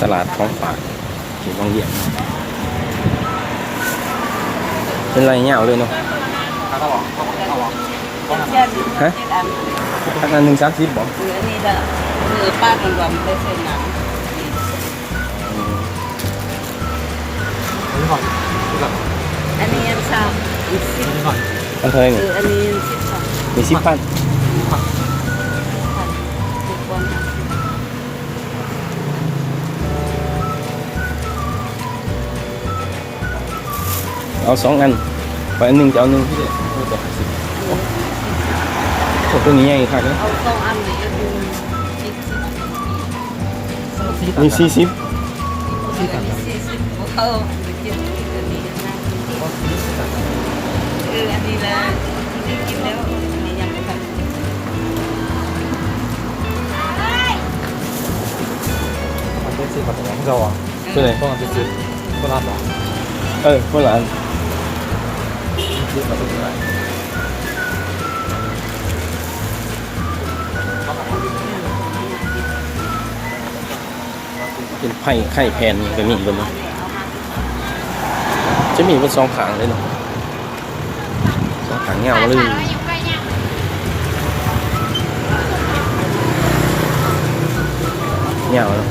ຕະຫຼາດຂອງຝາກເຂດວັງວຽງ ເປັນໄລ່ຍາວເລີຍເນາະ. ຮະ? ອັນໜຶ່ງສາມສິບບໍ? ເອີ ອັນນີ້ລະ ເອີ ປາກມັນວ່າມັນໄດ້ໃສ່ໜັງ. ອັນນີ້ອັນສາມ ອັນສິບ ອັນເທົ່າໃດນີ້? ເອີ ອັນນີ້ອັນສິບພັນ ມີສິບພັນ ສິບພັນ ເຈັດພັນຫ້າສິບ. ເອົາສອງອັນ ຂ້ອຍອັນໜຶ່ງ ເຈົ້າອັນໜຶ່ງ. ໂອ້ ໂຕນີ້ໃຫຍ່ຄັກເດ້. ເອົາສອງອັນນີ້ກໍຄື ມີສີ່ສິບ ສີ່ສິບ ເອີ ອັນນີ້ລະ ກິນແລ້ວ ອັນນີ້ຍັງບໍ່ທັນ ມັນເປັນສີປະແດງເຈົ້າອະ. ເທົ່າໃດ? ສອງອັນເຈັດສິບ ຄົນລະອັນບໍ? ເອີ ຄົນລະອັນ. ເປັນໄຂ່ ໄຂ່ແຜ່ນກໍມີເບິ່ງ ຈະມີເບິດສອງຂ້າງເລີຍເນາະ. ສອງຂ້າງຍາວມາເລີຍ ຍາວເນາະ.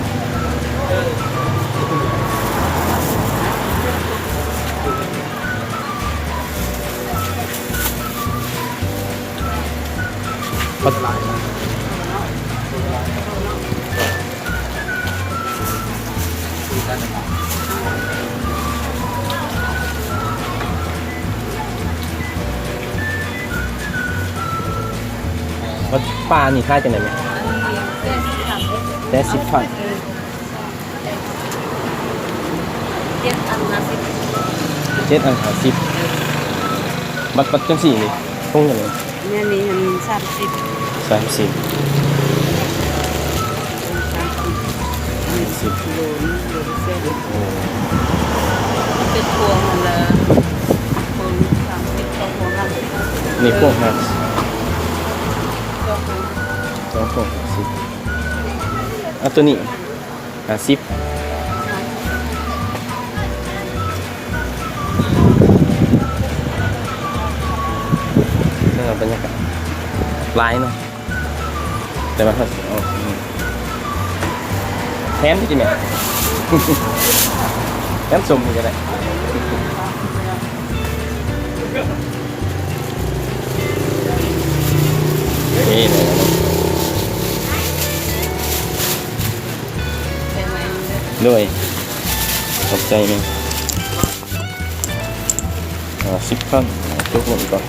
ບັດ ບັດປານີ້ຂາຍຈັ່ງໃດແມ່? ແປດສິບພັນ ເຈັດອັນຫ້າສິບ ເຈັດອັນຫ້າສິບ. ບັດ ບັດຈັ່ງຊີ້ນີ້ ຖົງຈັ່ງໃດ? ແມ່ນນີ້ ອັນສາມສິບ ສາມສິບ ສາມສິບ ໂລໜຶ່ງ ໂລລະແສນ. ໂອ້ ເປັນພວງຫັ້ນລະ ພວງສາມສິບ ສອງພວງຫ້າສິບ ນີ້ພວງຫ້າສິບ ສອງພວງ ສອງພວງຫ້າສິບ. ເອົາໂຕນີ້ ຫ້າສິບ. ເບິ່ງເອົາບັນຍາກາດ ຫຼາຍເນາະ ແຕ່ວ່າເຮົາຊິເອົາ ແຖມຕິແມ່ ແຖມສົ້ມນີ້ກໍໄດ້. ນີ້ເນາະ ໂດຍ ຂອບໃຈແມ່. ຫ້າສິບພັນ ຕົກລົງກ່ອນ.